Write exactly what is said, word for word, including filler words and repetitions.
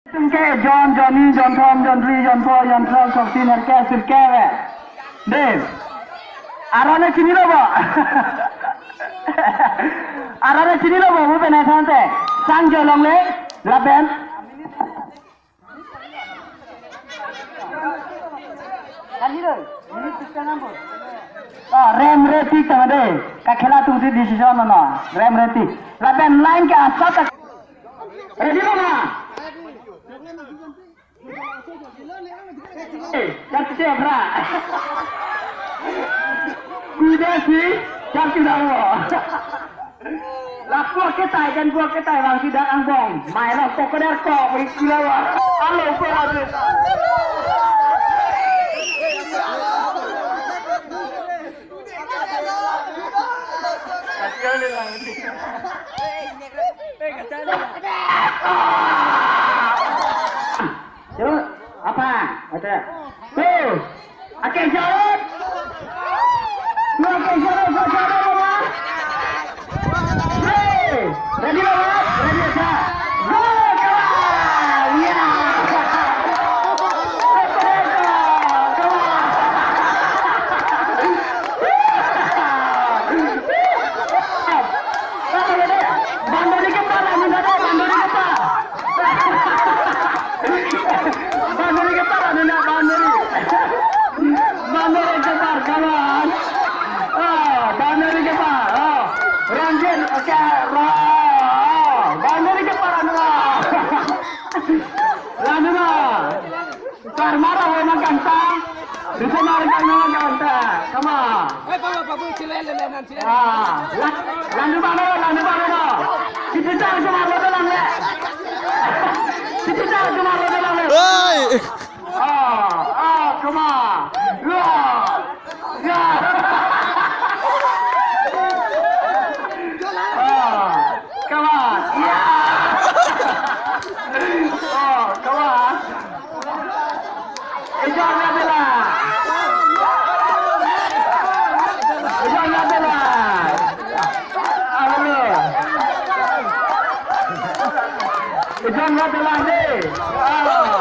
Atum ke jon, jonni, jonthom, jonphli, jonpho, jonthrok, throksi, nerkep, sirkep, eh. Dei. Aron chinilo bo? Aron chinilo bo, bu penai thanse. Sangjo Longle, lapen. Oh, remretik tama dei. Kakhela atumsi decision lo non. Remretik. Lapen line ke asat ta. Ready lo ma? Eh, chapte bra. Kuda si, chapte dawo. Lapu aketai, kan pu aketai vangsi dak angbong. Mai lo pokok der ko, beri kilo wa. Alo, ko alo. Yo, apa? Ada. Tuh. Oke, jawab. Yo, oke, jawab, jawab, jawab, jawab. Hey, ready, jawab? Ready, ya? Go, kawan. Ya. Bandori kepala, nunda deh, bandori kepala. Bandori kepala, nunda bandori. Bandori kepala, kawan. Ah, bandori kepala. Ah, Ranjit, oke, ra. Bandori kepala, nunda. Landu na. Karmara ho na ganta. Bisa mari kan na ganta. Kama. Eh, bapak, bapak, sila, sila, sila. Ah, la-, landu mana, landu mana. Kita cari cuma lo lang le. Kita cari cuma lo lang le. Oi. Ah, ah, kama. Ya. Ya. Ah, kama. Ya. Oh, kama. Ejon Nabela. Ejon Nabela. Halo. Ejon Nabela dei. Ah.